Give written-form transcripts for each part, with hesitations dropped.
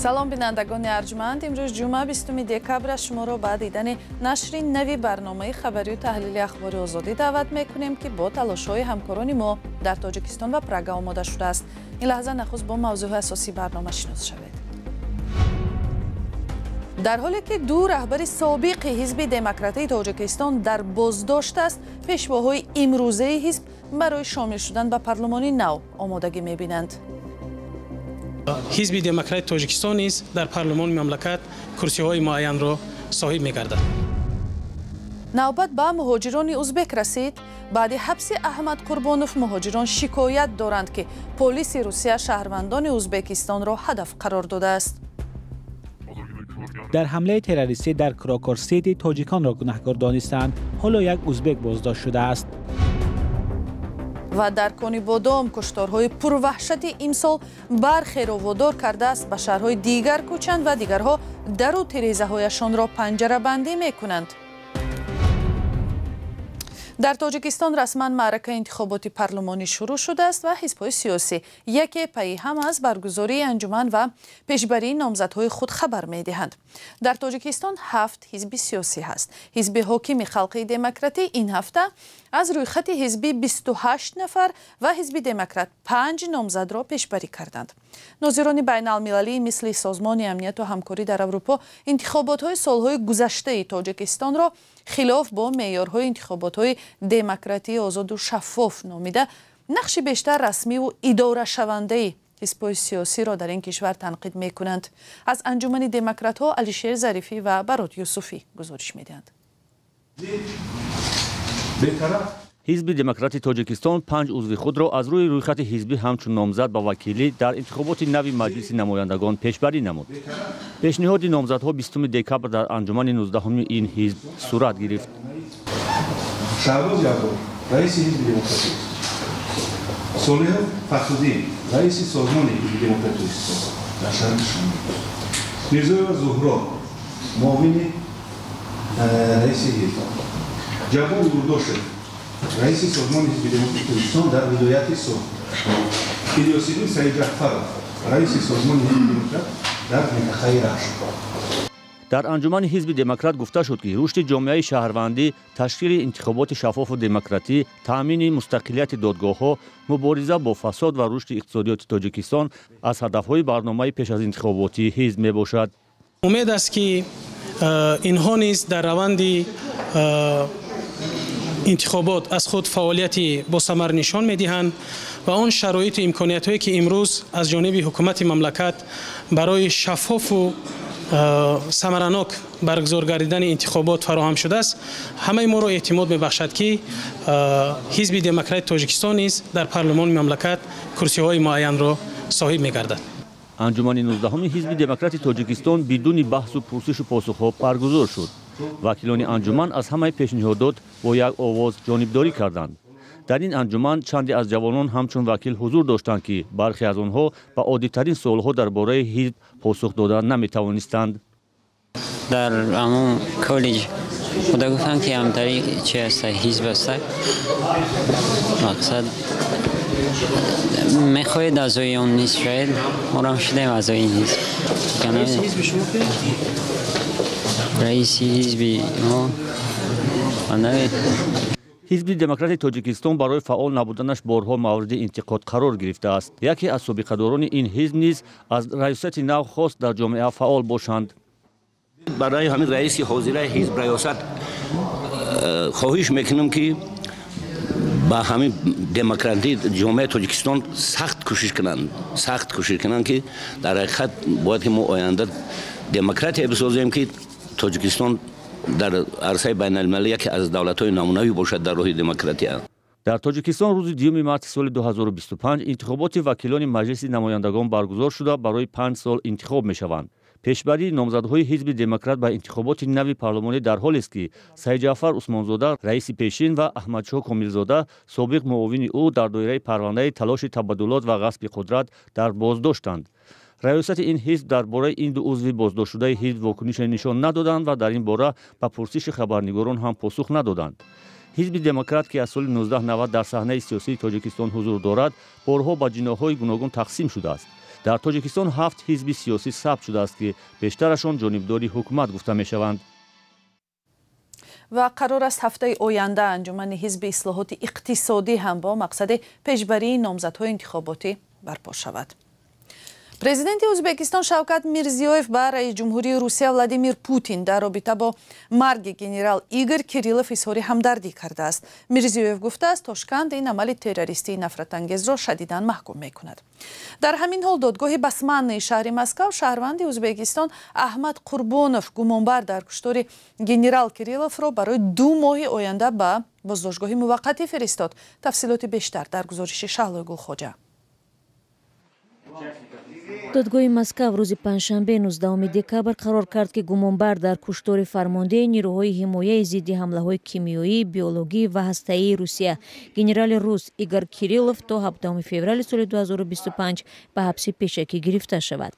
Салом, бинандагони арҷманд. Имрӯз ҷумъа, 20 декабр. Шуморо ба дидани нашри нави барномаи хабарию таҳлили Ахбори Озодӣ даъват мекунем, ки бо талошҳои ҳамкорони мо дар Тоҷикистон ва Прага омода шудааст. Ин лаҳза нахуст бо мавзӯи асосии барнома шинос шавед. Дар ҳоле ки ду раҳбари собиқи Ҳизби Демократии Тоҷикистон дар боздошт аст, пешвоҳои имрӯзаи ҳизб барои шомил шудан ба парлумони нав омодагӣ мебинанд. Ҳизби Демократи Тоҷикистон низ дар парлумони мамлакат курсиҳои муайянро соҳиб мегардад. Навбат ба муҳоҷирони узбек расид. Баъди ҳабси Аҳмад Қурбонов муҳоҷирон шикоят доранд, ки полиси Русия шаҳрвандони Узбекистонро ҳадаф қарор додааст. Дар ҳамлаи террористӣ дар Крокус Сити тоҷиконро гунаҳкор донистанд. Ҳоло як узбек боздошт шудааст. Ва дар Конибодом кушторҳои пурваҳшати имсол бархеро водор кардааст ба шаҳрҳои дигар кӯчанд ва дигарҳо дару тирезаҳояшонро панҷарабандӣ мекунанд. Дар Тоҷикистон расман маъракаи интихоботи парлумонӣ шурӯъ шудааст ва ҳизбҳои сиёсӣ яке пайи ҳам аз баргузории анҷуман ва пешбарии номзадҳои худ хабар медиҳанд. Дар Тоҷикистон ҳафт ҳизби сиёсӣ ҳаст. Ҳизби ҳокими Халқии Демократӣ ин ҳафта аз рӯйхати ҳизби 28 нафар ва Ҳизби Демократ панҷ номзадро пешбарӣ карданд. Нозирони байналмилалӣ, мисли Созмони амнияту ҳамкорӣ дар Аврупо, интихоботҳои солҳои гузаштаи Тоҷикистонро хилоф бо меъёрҳои интихоботҳои демократии озоду шаффоф номида, нақши бештар расмиву идорашавандаи ҳизбҳои сиёсиро дар ин кишвар танқид мекунанд. Аз Анҷумани демократҳо Алишер Зарифӣ ва Барот Юсуфӣ гузориш медиҳанд. Ҳизби Демократи Тоҷикистон панҷ узви худро аз рӯи рӯйхати ҳизбӣ ҳамчун номзад ба вакилӣ дар интихоботи нави Маҷлиси намояндагон пешбарӣ намуд. Пешниҳоди номзадҳо 20 декабр дар анҷумани 19-уми ин ҳизб сурат гирифт. Шаҳбоз Яббор, раиси Ҳизби Демократӣ, Солиҳов Фахруддин, раиси созмони Ҳизби Демократии Тоҷикистон дар шаҳри Душанбе, Мирзоева Зуҳро, муовини раиси ҳизб, Ҷаббор Юлдошев, раиси созмони Ҳизби Демократии Тоҷикистон дар вилояти Суғд, Илёсиддин Саидҷаъфаров, раиси созмони Ҳизби Демократ дар минтақаи Рашт. Дар анҷумани Ҳизби Демократ гуфта шуд, ки рушди ҷомеаи шаҳрвандӣ, ташкили интихоботи шаффофу демократӣ, таъмини мустақилияти додгоҳҳо, мубориза бо фасод ва рушди иқтисодиёти Тоҷикистон аз ҳадафҳои барномаи пеш аз интихоботии ҳизб мебошад. Умед аст, ки инҳо низ дар раванди интихобот аз худ фаъолияти босамар нишон медиҳанд ва он шароиту имкониятҳое, ки имрӯз аз ҷониби ҳукумати мамлакат барои шаффофу самаранок баргузор гардидани интихобот фароҳам шудааст, ҳамаи моро эътимод мебахшад, ки Ҳизби Демократи Тоҷикистон низ дар парлумони мамлакат курсиҳои муайянро соҳиб мегардад. Анҷумани 19-уми Ҳизби Демократи Тоҷикистон бидуни баҳсу пурсишу посухҳо баргузор шуд. Вакилони анҷуман аз ҳамаи пешниҳодот бо як овоз ҷонибдорӣ карданд. Дар ин анҷуман чанде аз ҷавонон ҳамчун вакил ҳузур доштанд, ки бархе аз онҳо ба оддитарин суолҳо дар бораи ҳизб посух дода наметавонистанд. Дар ҳамон коллеҷ худа гуфтанд, ки ҳамтари чи аста, ҳизб аста, мақсад мехоҳед аъзои он низ шавед. Морам шудем аъзои ин ҳизб. Раиси ҳизби мо. Ҳизби Демократи Тоҷикистон барои фаъол набуданаш борҳо мавриди интиқод қарор гирифтааст. Яке аз собиқадорони ин ҳизб низ аз раёсати нав хост дар ҷомеа фаъол бошанд. Барои ҳамин раиси ҳозираи ҳизб, раёсат, хоҳиш мекунам, ки ба ҳамин демократии ҷомеаи Тоҷикистон сахт кӯшиш кунанд, сахт кӯшиш кунанд, ки дар ҳақиқат бояд ки мо оянда демократия бисозем, ки Тоҷикистон дар арсаи байналмилалӣ яке аз давлатҳои намунавӣ бошад дар роҳи демократия. Дар Тоҷикистон рӯзи 2 марти соли 2025 интихоботи вакилони Маҷлиси намояндагон баргузор шуда, барои 5 сол интихоб мешаванд. Пешбарии номзадҳои Ҳизби Демократ ба интихоботи нави парлумонӣ дар ҳолест, ки Саидҷаъфар Усмонзода, раиси пешин, ва Аҳмадшоҳ Комилзода, собиқ муовини ӯ, дар доираи парвандаи талоши табаддулот ва ғасби қудрат дар боздоштанд. Раёсати ин ҳизб дар бораи ин ду узви боздоштшудаи ҳизб вокунише нишон надоданд ва дар ин бора ба пурсиши хабарнигорон ҳам посух надоданд. Ҳизби Демократ, ки аз соли 1990 дар саҳнаи сиёсии Тоҷикистон ҳузур дорад, борҳо ба ҷиноҳҳои гуногун тақсим шудааст. Дар Тоҷикистон 7 ҳизби сиёсӣ сабт шудааст, ки бештарашон ҷонибдори ҳукумат гуфта мешаванд. Ва қарор аст ҳафтаи оянда анҷумани ҳизби ислоҳоти иқтисодӣ ҳам бо мақсади пешбарии номзадҳои интихоботӣ барпо шавад. Президенти Ӯзбекистон Шавкат Мирзиёев ба раис ҷумҳурии Русия Владимир Путин дар робита бо марги генерал Игор Кириллов изҳори ҳамдардӣ кардааст. Мирзиёев гуфтааст, Тошканд ин амали террористии нафратангезро шадидан маҳкум мекунад. Дар ҳамин ҳол додгоҳи Басманнаи шаҳри Москав шаҳрванди Ӯзбекистон Аҳмад Қурбонов, гумонбар дар куштори генерал Кирилловро, барои 2 моҳи оянда ба боздоштгоҳи муваққатӣ фиристод. Тафсилоти бештар дар гузориши Шаҳлои Гулхоҷа. Додгоҳи Москав рӯзи панҷшанбе 19 декабр қарор кард, ки гумонбар дар куштори фармондеҳи нирӯҳои ҳимояи зидди ҳамлаҳои кимиёӣ, биологӣ ва ҳастаии Русия генерали рус Игор Кириллов то 17 феврали соли 2025 ба ҳабси пешакӣ гирифта шавад.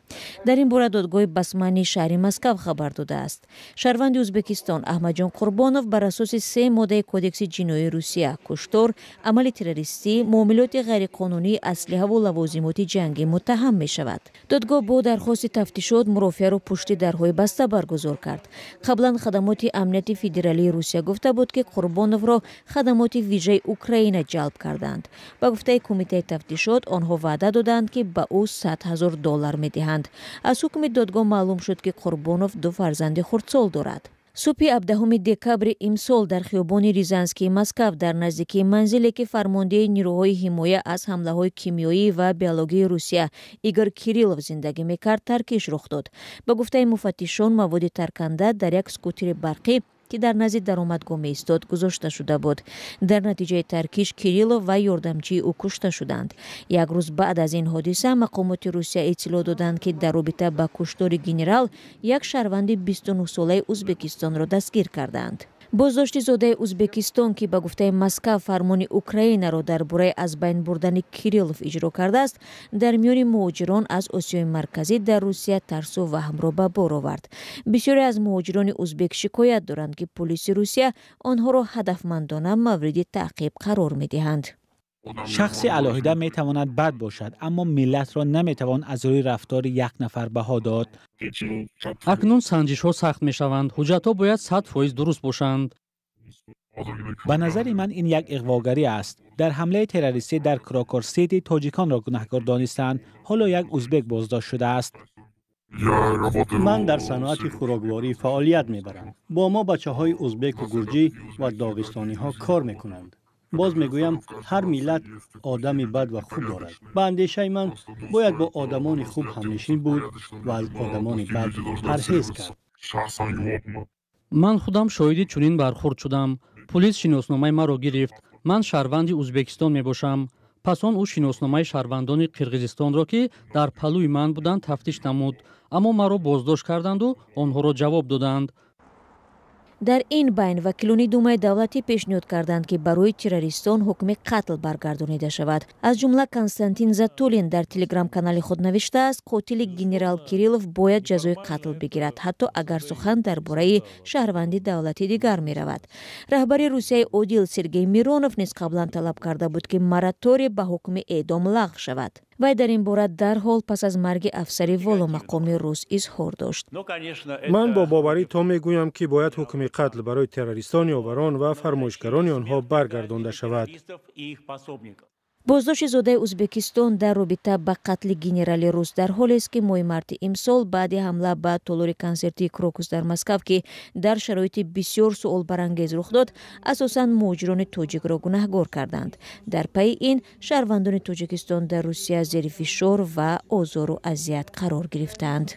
Дар ин бора додгоҳи Басмании шаҳри Москав хабар додааст. Шаҳрванди Ӯзбекистон Аҳмадҷон Қурбонов бар асоси 3 моддаи Кодекси ҷиноии Русия куштор, амали террористӣ, муомилоти ғайриқонунии аслиҳаву лавозимоти ҷангӣ муттаҳам мешавад. Додгоҳ бо дархости тафтишот мурофиаро пушти дарҳои баста баргузор кард. Қаблан хадамоти амнияти федералии Русия гуфта буд, ки Қурбоновро хадамоти вижаи Украина ҷалб карданд. Ба гуфтаи кумитаи тафтишот, онҳо ваъда доданд, ки ба ӯ 100 000 доллар медиҳанд. Аз ҳукми додгоҳ маълум шуд, ки Қурбонов 2 фарзанди хурдсол дорад. Субҳи 17 декабри имсол дар хиёбони Рязанскии Москав дар наздикии манзиле, ки фармондеҳи нирӯҳои ҳимоя аз ҳамлаҳои кимиёӣ ва биологии Русия Игор Кириллов зиндагӣ мекард, таркиш рух дод. Ба гуфтаи муфаттишон, маводи тарканда дар як скутери барқӣ, ки дар назди даромадгоҳ меистод, гузошта шуда буд. Дар натиҷаи таркиш Кириллов ва ёрдамчии ӯ кушта шуданд. Як рӯз баъд аз ин ҳодиса мақомоти Русия иттилоъ доданд, ки дар робита ба куштори генерал як шаҳрванди 29-солаи Ӯзбекистонро дастгир кардаанд. Боздошти зодаи Ӯзбекистон, ки ба гуфтаи Москав фармони Украинаро дар бораи аз байн бурдани Кириллов иҷро кардааст, дар миёни муҳоҷирон аз Осиёи Марказӣ дар Русия тарсу ваҳмро ба бор овард. Бисёре аз муҳоҷирони узбек шикоят доранд, ки пулиси Русия онҳоро ҳадафмандона мавриди таъқиб қарор медиҳанд. Шахси алоҳида метавонад бад бошад, аммо миллатро наметавон аз рӯи рафтори як нафар баҳо дод. Акнун санҷишҳо сахт мешаванд, ҳуҷҷатҳо бояд 100% дуруст бошанд. Ба назари ман, ин як иғвогарӣ аст. Дар ҳамлаи террористӣ дар Крокус Сити тоҷиконро гунаҳкор донистанд. Ҳоло як узбек боздошт шудааст. Ман дар саноати хӯрокворӣ фаъолият мебарам. Бо мо бачаҳои узбеку гурҷӣ ва доғистониҳо кор мекунанд. Боз мегӯям, ҳар миллат одами бад ва хуб дорад. Ба андешаи ман, бояд бо одамони хуб ҳамнишин буд ва аз одамони бад парҳез кард. Ман худам шоҳиди чунин бархӯрд шудам. Пулис шиносномаи маро гирифт. Ман шаҳрванди Ӯзбекистон мебошам. Пас он ӯ шиносномаи шаҳрвандони Қирғизистонро, ки дар паҳлӯи ман буданд, тафтиш намуд, аммо маро боздошт карданду онҳоро ҷавоб доданд. Дар ин байн вакилони Думаи давлатӣ пешниҳод карданд, ки барои террористон ҳукми қатл баргардонида шавад. Аз ҷумла Константин Затулин дар телеграм-канали худ навиштааст: «Қотили генерал Кириллов бояд ҷазои қатл бигирад, ҳатто агар сухан дар бораи шаҳрванди давлати дигар меравад». Раҳбари Русияи одил Сергей Миронов низ қаблан талаб карда буд, ки мораторий ба ҳукми эъдом лағв шавад. Вай дар ин бора дарҳол пас аз марги афсари воломақоми рус изҳор дошт. Ман бо боварӣ то мегӯям, ки бояд ҳукми қатл барои террористон, ёварон ва фармоишгарони онҳо баргардонда шавад. Боздошти зодаи Ӯзбекистон дар робита ба қатли генерали рус дар ҳолест, ки моҳи марти имсол баъди ҳамла ба толори консертии Крокус дар Москав, ки дар шароити бисёр суолбарангез рух дод, асосан муҳоҷирони тоҷикро гунаҳгор карданд. Дар пайи ин шаҳрвандони Тоҷикистон дар Русия зери фишор ва озору азият қарор гирифтаанд.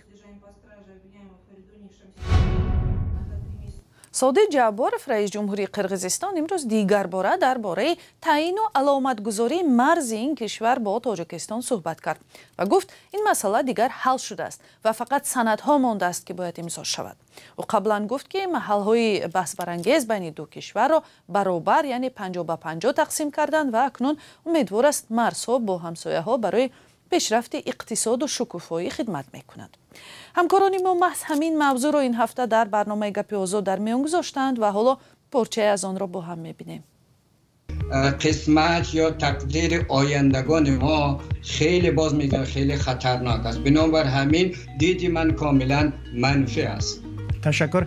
Содир Ҷабборов, раис ҷумҳурии Қирғизистон, имрӯз дигарбора дар бораи таъину аломатгузории марзи ин кишвар бо Тоҷикистон суҳбат кард ва гуфт, ин масъала дигар ҳал шудааст ва фақат санадҳо мондааст, ки бояд имзо шавад. Ӯ қаблан гуфт, ки маҳалҳои баҳсбарангез байни ду кишварро баробар, яъне 50 ба 50 тақсим карданд ва акнун умедвор аст, марзҳо бо ҳамсояҳо барои пешрафти иқтисоду шукуфоӣ хидмат мекунанд. Ҳамкорони мо маҳз ҳамин мавзӯъро ин ҳафта дар барномаи Гапи озод дар миён гузоштанд ва ҳоло порчае аз онро бо ҳам мебинем. قسمت یا تقدیر آیندگان ما خیلی باز میگم خیلی خطرناک است. بنابر همین دیدی من کاملا منفی است. تشکر.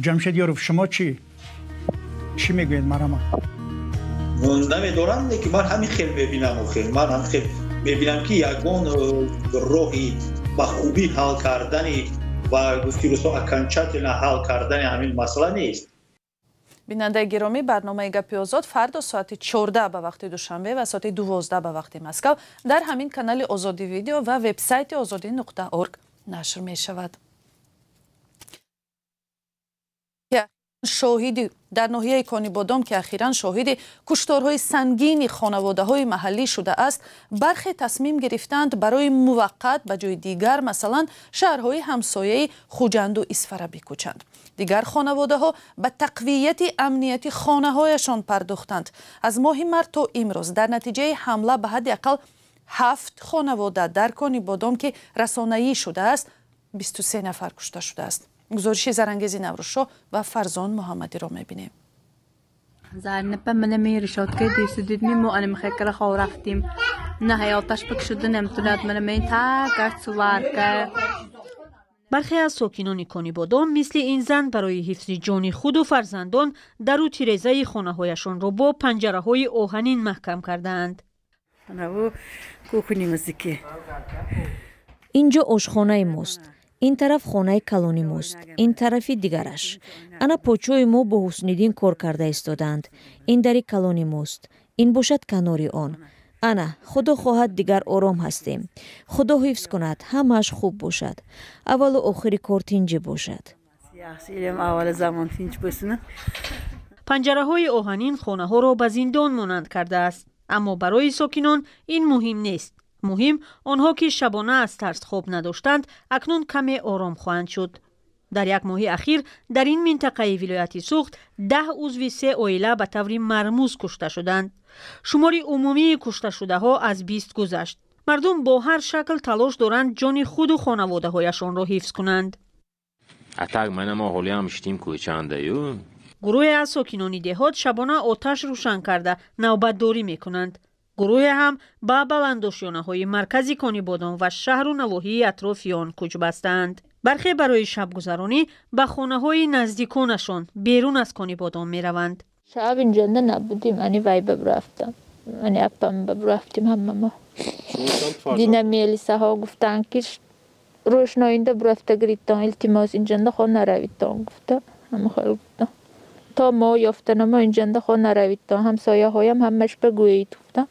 جمشید یاروف، شما چی میگویید؟ مرحمت. نمیدونم که من همین خیلی میبینم و خیلی من هم خیلی میبینم که یگان راهی به خوبی حل کردن و گفتی روسا окончательно حل کردن همین مسئله نیست. бинандаи гиромӣ, барномаи Гапи Озод фардо соати 14 ба вақти Душанбе ва соати 12 ба вақти Москав дар ҳамин канали Озодӣ Видео ва вебсайти озодӣ.орг нашр мешавад. Шоҳиди дар ноҳияи Конибодом, ки ахиран шоҳиди кушторҳои сангини хонаводаҳои маҳаллӣ шудааст, бархе тасмим гирифтанд барои муваққат ба ҷои дигар, масалан шаҳрҳои ҳамсояи Хуҷанду Исфара бикӯчанд. Дигар хонаводаҳо ба тақвияти амнияти хонаҳояшон пардохтанд. Аз моҳи март то имрӯз дар натиҷаи ҳамла ба ҳадди ақал 7 хонавода дар Конибодом, ки расонаӣ шудааст, 23 нафар кушта шудааст. Гузориши Зарангези Наврӯзшоҳ ва Фарзон Муҳаммадиро мебинем. Бархе аз сокинони Конибодом мисли ин зан барои ҳифзи ҷони худу фарзандон дару тирезаи хонаҳояшонро бо панҷараҳои оҳанин маҳкам кардаанд. Инҷо ошхонаи мост. Ин тараф хонаи калони мост, ин тарафи дигараш. Ана почои мо бо Ҳусниддин кор карда истодаанд. Ин дари калони мост, ин бошад канори он. Ана худо хоҳад дигар ором ҳастем. Худо ҳифз кунад, ҳамааш хуб бошад. Аввалу охири кор тинҷӣ бошад. Панҷараҳои оҳанин хонаҳоро ба зиндон монанд кардааст, аммо барои сокинон ин муҳим нест. Муҳим онҳо ки шабона аз тарс хоб надоштанд, акнун каме ором хоҳанд шуд. Дар як моҳи ахир дар ин минтақаи вилояти Суғд 10 узви 3 оила ба таври мармуз кушта шуданд. Шумори умумии кушташудаҳо аз 20 гузашт. Мардум бо ҳар шакл талош доранд ҷони худу хонаводаҳояшонро ҳифз кунанд. Гурӯҳе аз сокинони деҳот шабона оташ рӯшан карда навбатдорӣ мекунанд. Гурӯҳе ҳам ба баландошёнаҳои маркази Конибодом ва шаҳру навоҳии атрофи он кӯч бастаанд. Бархе барои шабгузаронӣ ба хонаҳои наздиконашон берун аз Конибодом мераванд. Шаб инҷонда набудим, ани вай бабрафтам, ани апам бабрафтим ҳама мо. Дина мелисаҳо гуфтанд ки рӯшноинда бурафта гиритон, илтимос инҷонда хо наравитон гуфта, ҳама хел гуфта. То мо ёфтана мо инҷонда хо наравитон, ҳамсояҳоям ҳамаш бигӯед гуфта.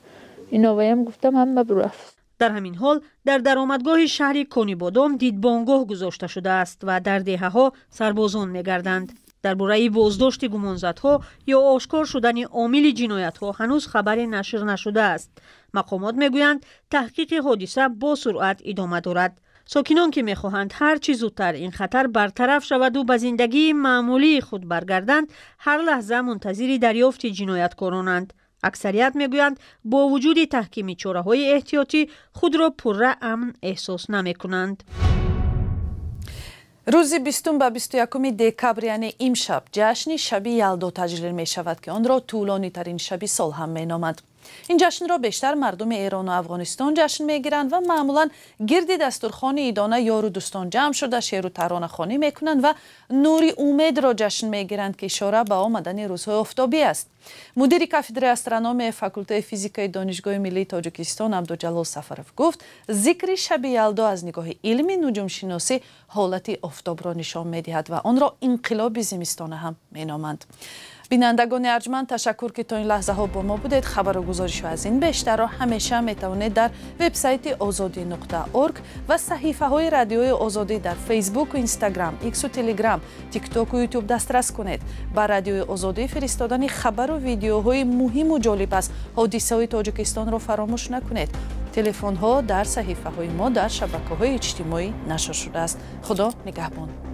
Иноваям гуфтам ҳама бурафт. Дар ҳамин ҳол дар даромадгоҳи шаҳри Конибодом дидбонгоҳ гузошта шудааст ва дар деҳаҳо сарбозон мегарданд. Дар бораи боздошти гумонзадҳо ё ошкор шудани омили ҷиноятҳо ҳанӯз хабаре нашр нашудааст. Мақомот мегӯянд таҳқиқи ҳодиса бо суръат идома дорад. Сокинон ки мехоҳанд ҳар чӣ зудтар ин хатар бартараф шаваду ба зиндагии маъмулии худ баргарданд, ҳар лаҳза мунтазири дарёфти ҷинояткоронанд. Аксарият мегӯянд бо вуҷуди таҳкими чораҳои эҳтиётӣ худро пурра амн эҳсос намекунанд. Рӯзи 20 ба 21 декабр, яъне имшаб, ҷашни шаби Ялдо таҷлил мешавад, ки онро тӯлонитарин шаби сол ҳам меноманд. Ин ҷашнро бештар мардуми Эрону Афғонистон ҷашн мегиранд ва маъмулан гирди дастурхони идона ёру дӯстон ҷамъ шуда шеъру таронахонӣ мекунанд ва нури умедро ҷашн мегиранд, ки ишора ба омадани рӯзҳои офтобӣ аст. Мудири кафедраи астрономияи факултаи физикаи Донишгоҳи миллии Тоҷикистон Абдуҷалол Сафаров гуфт, зикри шаби Ялдо аз нигоҳи илми нуҷумшиносӣ ҳолати офтобро нишон медиҳад ва онро инқилоби зимистона ҳам меноманд. Бинандагони арҷманд, ташаккур ки то ин лаҳзаҳо бо мо будед. Хабару гузоришҳо аз ин бештарро ҳамеша метавонед дар вебсайти озодӣ.орг ва саҳифаҳои радиои Озодӣ дар Фейсбуку Инстаграм, Иксу Телеграм, Тиктоку Ютуб дастрас кунед. Ба радиои Озодӣ фиристодани хабару видеоҳои муҳиму ҷолиб аз ҳодисаҳои Тоҷикистонро фаромӯш накунед. Телефонҳо дар саҳифаҳои мо дар шабакаҳои иҷтимоӣ нашр шудааст. Худо нигаҳбон.